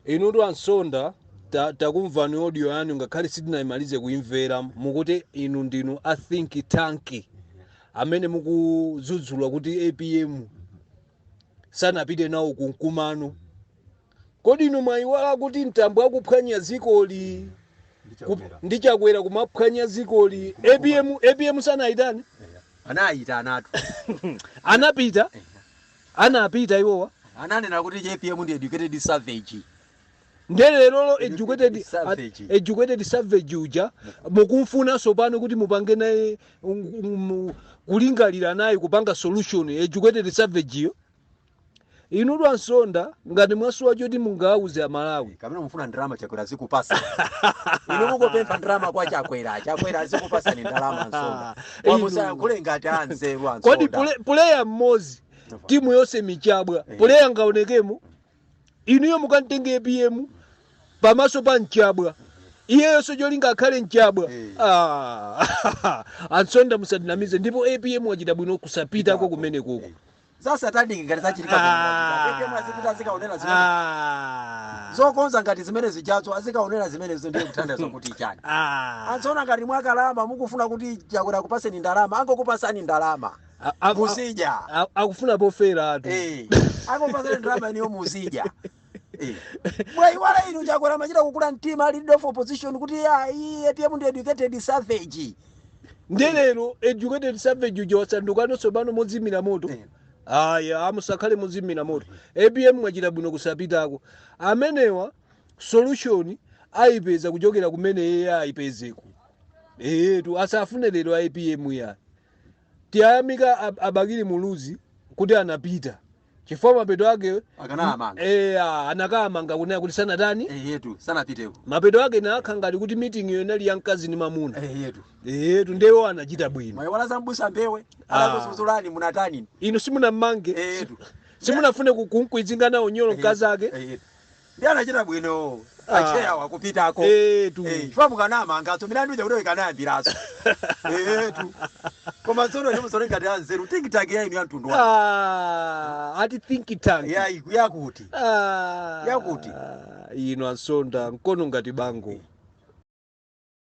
Inutu Ansonda, takumvani audio yanu, ngakhale sitinayimalize kuimvera. Mukuti inu ndinu a think tank amene mukudzudzula kuti APM sanapite nawo kumkumano. Kodi inu mwayiwala kuti Mtambo akuphwanya zikoli ndi Chakwera kumaphwanya zikoli? APM sanayitani? Anayita anatu. Anapita, anapita iwowa. Ananena kuti APM ndi educated savage. Ndelero educated Savage. Educated savage uja mukumfunanso pano kuti mupange naye kulingalira naye, kupanga solution educated savage yo? Inutu Ansonda, ngati mwasuwa choti mungawuze Amalawi. Kamene mufuna ndalama, Chakwera azikupasa inu. Mungopempha ndalama kwa Chakwera, Chakwera azikupasani ndalama. Ansonda, wamusayankhule ngati anzeru. Kodi Ansonda. Player mmodzi, timu yonse michabwa. Player ngaonekemo? Inuyo mukamtenge APM pamaso pa mchabwa, iyeyonso cholinga akhale mchabwa. Ah, Ansonda, musatinamize. Ndipo APM wachita bwino kusapitako kumene kuko. Za satanic ngati zachitika, APM azipita azikaonera zimene zokonza ngati zimene zijazo, azikaonera zimenezo, ndiye kuthandiza kuti chani? Ansonda, ngati mwakalamba mukufuna kuti Chakwera kupaseni ndalama, angokupasani ndalama, muzidya. Akufuna pofera atu. Eh, angopasani ndalama iniyo, muzidya. Eh. Mwayiwala inu, Chakwera machita kukula mtima ali leader of opposition kuti ayi, APM ndi educated savage. Ndelero educated savage uja wasandukano tsopano modzimira moto. Aya, amusakhale modzimira moto. APM mwachita bwino kusapitako. Amenewa solution ayipeza kuchokera kumene iye ayipezeko. Etu, asafune lero APM ya tiyayamika Abakili Muluzi kuti anapita, chifukwa mapeto ake Akanamanga. Anakamanga kunena kuti sanatani. Yetu, sanapiteko. Mapeto ake nakha ngati kuti meeting iyo inali ya mkazi ndi mamuna. Yetu. Etu, ndewo anachita bwino. Mwayiwala za mbusa Mbewe? Ah. Anakuzuzulani, munatani? Inu simunammange? Yetu. Simunafune kumkwidzinga nawo nyolo mkazi ake? Yetu, ndi anachita bwino Ah. acheya wakupitako. Etu. Chifukwa mukanamanga milandu ija kuti ikanayambiraso. Etu, koma tsono inu musone ngati anzeru, think tank ya inu ya mtundu wanu. Ah, ati think tank. Yakuti Ah, Yakuti. Inu Ansonda, mkono ngati bango.